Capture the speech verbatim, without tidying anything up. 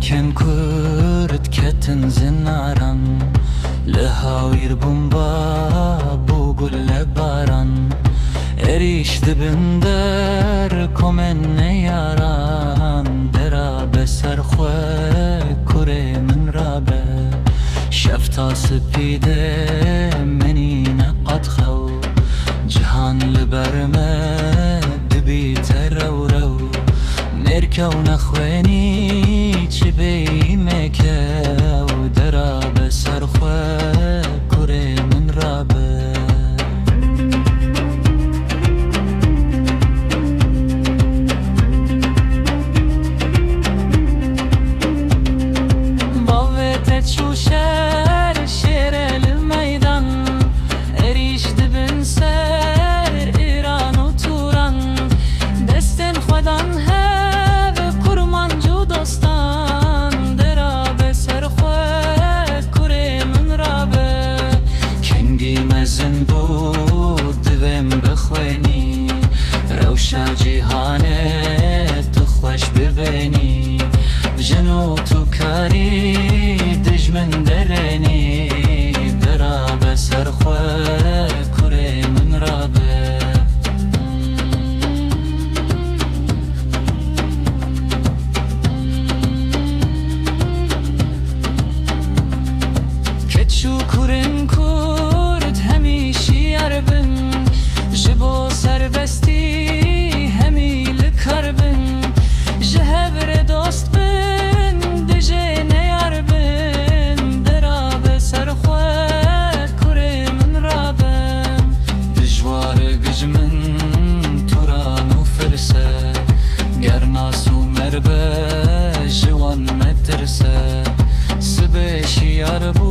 Ken Kurd ketin zinaran, li hawîr bomba bû gulebaran. Êrîş dibin der komên neyaran, dera be ser xwe kurê min rabe. Şefta spî de menîne qet xew, cihan li ber me dibîte rew rew. Mêrkew nexwenî çi bêyî mêkew, dera be ser xwe kurê min rabe. Bavê te çû şer şêre li meydan, êrîş dibin ser Îran û Turan. Destên xwe dan hev kurmanc û dostan, dera be ser xwe kurê min rabe. Kengî mezin bû divêm bixwenî, rewşa cîhanê tu xweş bibênî. Jin û tu karî dijmin derênî, dera be ser xwe kurê min rabe. Keç û kurên Kurd hemî şiyar bin, ji bo serbestî hemî li kar bin. Ji hev re dost bin, dijê neyar bin, dera be ser xwe kurê min rabe. Dijwar e gijmin turan û firse, ger nas û merbe ji wan metirse. Sibê şiyar bû